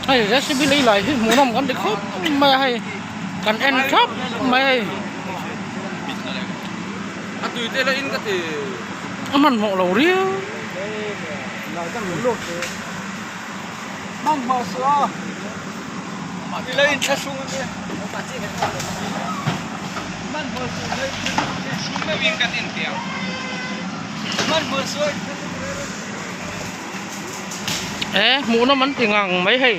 Hei JCB lei lai hi hmuhnawm kan ti khawp mai a hei kan en thap mai a hei. A hmanhmawh lo riau. E hmuh nawm an ti ngang mai hei.